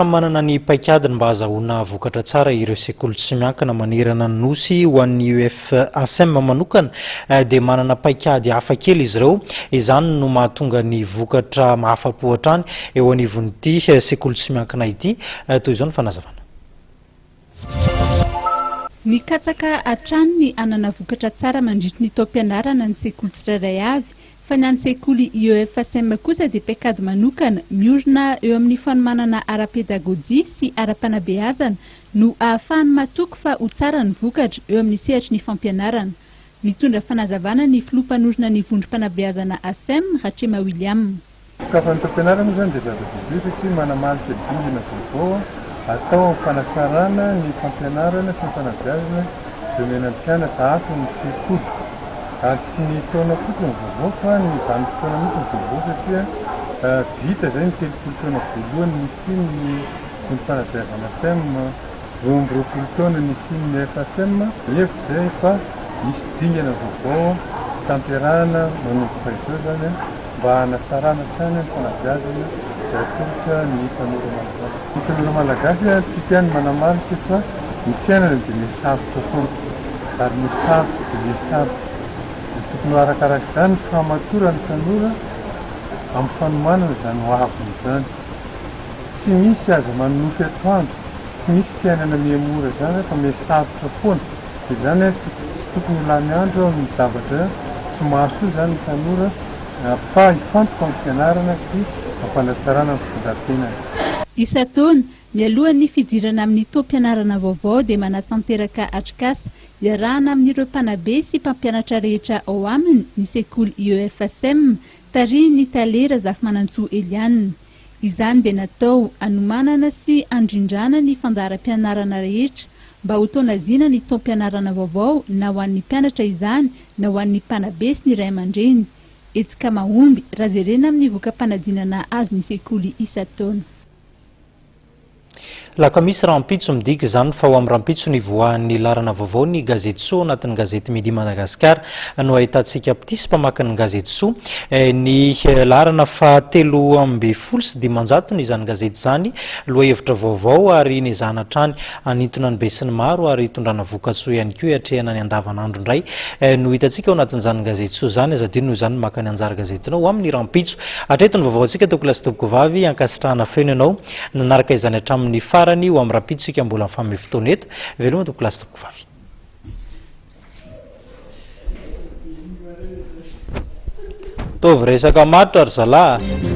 Samy manana ny paikadiny mba hahazahoana vokatra tsara ireo sekoly tsy miankina manerana ny Nosy. Ho an'ny UFASM manokana dia manana paikady hafa kely izy ireo. Izany no mahatonga ny vokatra mahafa-po hatrany eo anivon'ity sekoly tsy miankina ity. Toy izao ny fanazavana. Mikatsaka hatrany ny hanana vokatra tsara mandritry ny taom-pianarana ny sekoly tsirairay avy Fa ny an'ny sekoly IEFSM kosa dia paikady manokana miorina eo amin'ny fanomanana ara-pedagojia sy ara-panabeazana no ahafahany matoky fa ho tsara ny vokatra eo amin'ny sehatry ny fampianarana. Mitondra fanazavana ny filoha mpanorina ny vondrom-panabeazana ASEM, Ratrema William. Sokafan'ny taom-pianarana moa izany dia zava-dehibe satria manamarika dingana vaovao atao amin'ny fanatsarana ny fampianarana sy ny fanabeazana izay omena ny mpianatra ato amin'ny sekoly. Ary tsy ny taona fotsiny no vaovao fa ny vanim-potoana mihitsy no vaovao satria vita izay ny 30 taona voalohany nisian'ny vondrom-panabeazana sem, 22 taona nisian'ny FSM. Hevitra izay fa misy dingana vaovao tanterahana manomboka izao izany. mba hanatsarana hatrany ny fanabeazana izay atolotra ny tanora malagasy. Ny tanora malagasy tiako ihany ny manamarika fa ny fiainana dia miha-sarotra foana ary miha-sarotra dia miha-sarotra. Dia tokony ho arakaraka izany ny fahamatoran'ny tanora amin'ny fanomanana izany ho aviny izany. Tsy misy aza manonofy atoandro, tsy misy fiainana miha-mora izany fa miha-sarotra foana. Dia izany tsy tokony ho lany andro amin'ny zavatra tsy mahasoa izany ny tanora fa hifantoka amin'ny fianarana sy fampanatsarana ny fitondran-tenany. Isan-taona, mialohan'ny fidirana amin'ny taom-pianarana vaovao dia manatanteraka atrikasa iarahana amin'ireo mpanabe sy mpampianatra rehetra ao aminy ny sekoly IEFSM, tarihin'ny tale Razafimanantsoa Eliane. Izany dia natao hanomanana sy handrindrana ny fandaharam-pianarana rehetra mba ho taonazina ny taom-pianarana vaovao na ho an'ny mpianatra izany na ho an'ny mpanabe sy ny ray aman-dreny. Hetsika mahomby raha jerena amin'ny voka-panadinana azon'ny sekoly isan-taona. Alakamisy rahampitso, midika izany fa ho amin'ny rahampitso ny hivoahan'ny laharana vaovao ny Gazety Soa anatin'ny gazety Midi Madagascar no ahitantsika mpitia sy mpamaky ny Gazety Soa. Ny laharana faha 513 izany gazety izany, lohahevitra vaovao ary nezahana hatrany hanintona ny besinimaro ary hitondrana vokatsoa ihany koa hiatrehana ny andavanandro indray no hitantsika ao anatin'izany Gazety Soa izany. Aza adino noho izany ny maka ny anjara gazetinao ho amin'ny rahampitso. Hatreto ny vaovaontsika tompokolahy sy tompokovavy, ankasitrahana feno ianao. Nanaraka izany hatramin'ny farany ho amin'ny rahampitso isika mbola mifanome fotoana eto. Veloma tompokolahy sy tompokovavy. Ataovy resaka matotra ry zalahy a!